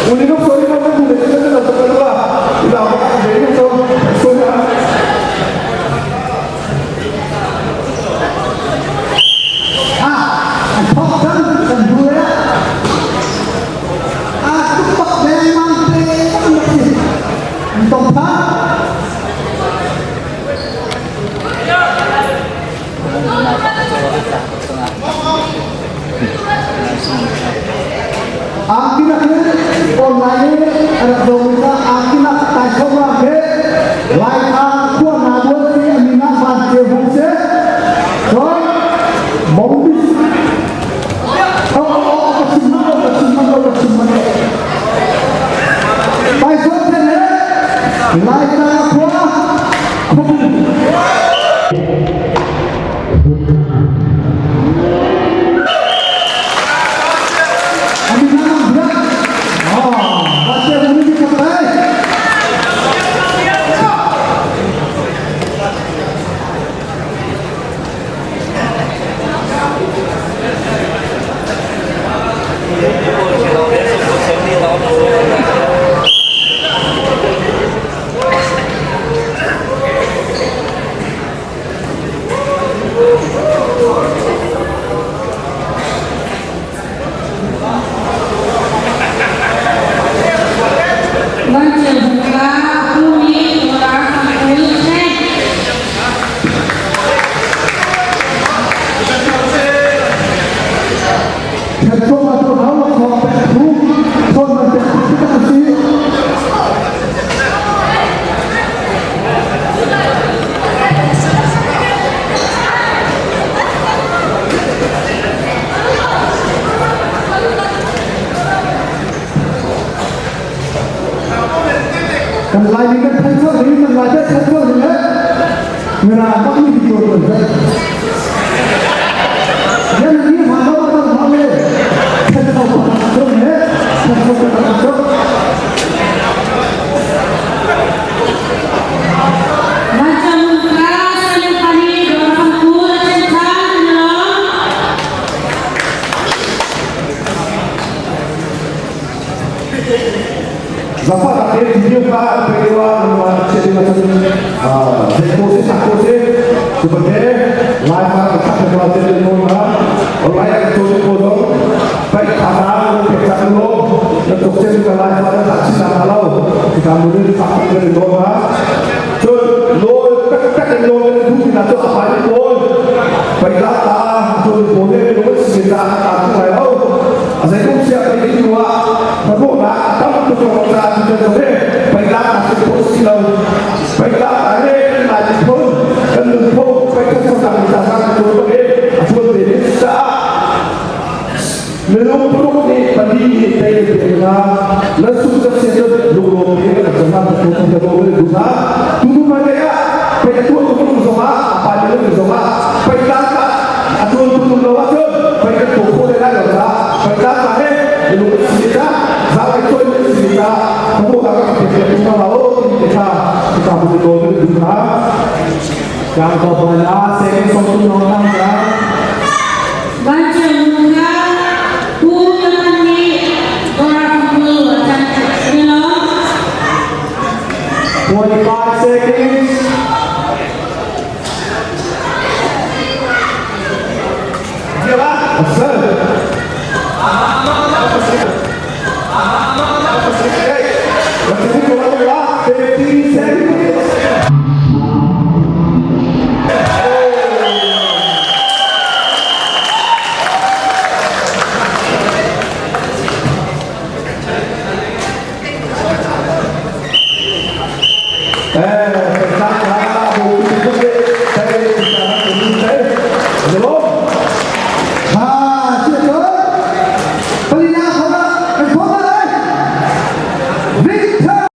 Ulinok sorry mo kan dulit na na sa kanila. Ilabak ang bayo so so na. Ah, an thawk cang kan bu le ah tukpak lengmang te an rak si. An tong tha. Angkinak hi online in a rak zomi kha angkinak taisawm he Laitlang khua hna buan si a min ah van ke hung se cun Mobis oh oh oh ka chim man lo ka chim man lo ka chim man lo taisawm te le Laitlang khua khuapi Kan Laimi kan thancho ding, kan Lai kan thancho ding le Mirang bak mi ti ko zai. Yan ni ma ma ma ma le thancho ko thancho ne thancho ko thancho. Zafar akhir video ka pewa nomor ciri macam zekose sakose sebagai live ka tak keluar dari nomor online ka tu ko baik ada pecah lo dan dokter juga live ada tak sisa kalau kita mula tak dari nomor so lo tak tak lo tu kita tu apa ni pun baiklah ta tu boleh lo kita tak tu ai อาศัยกุ้งเสียไปที่ตัวพระพวกนะต้องตัวของเราจะตรงนี้ไปลาสิพุสิเราไปลาอะไรลาสิพุกันลุงพงไปก็สั่งตาสั่งตัวตรงนี้ช่วยเด็กสะ Minum perlu ni padi ni tay ni na langsung ke situ lu lu ni kan sama tu tu tu tu tu tu tu mana ya pe tu tu tu zoma apa dia tu zoma pe ta ta tu tu tu tu tu pe tu tu le la la pe ta ta he lu sita za pe tu lu sita tu ka ka pe tu ma la o ti ta ta bu tu tu tu ha การต่อไปละเซนสองตุ้น้องนั่งครับ Baca muka Punya orang tua 25 seconds. Dia lah asal